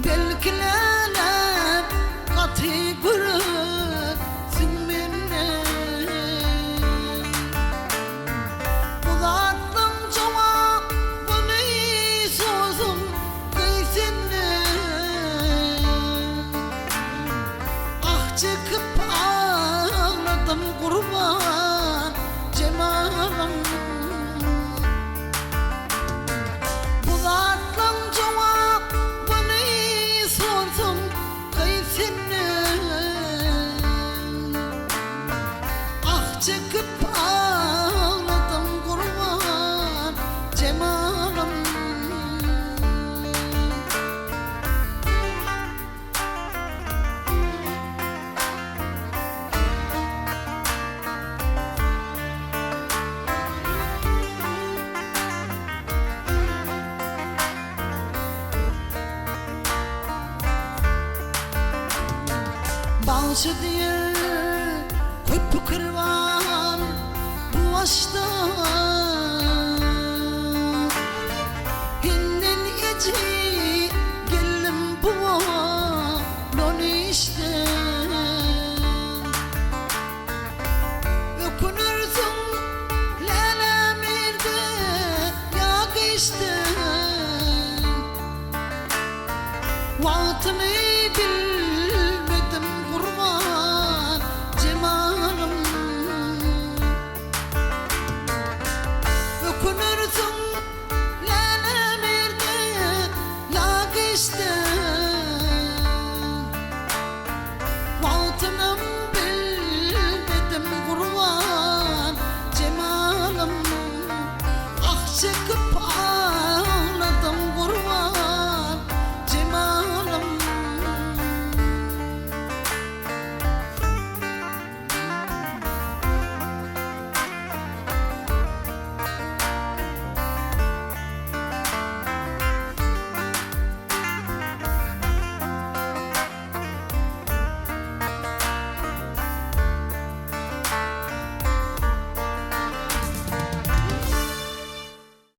Belki läläm gaty görersiň menden. Bu zatlaň jogabyny sorsam gyz senden. Ah çekip agladym gurban jemalym. Bu zatlaň jogabyny sorsam gyz senden. Ah çekip agladym gurban jemalym. Bagşy diýer, köp pikir bar bu başda. Senden ejir geldim bu bolan işden. Ökünersiň läläm erde ýa giçde. Wagtyny.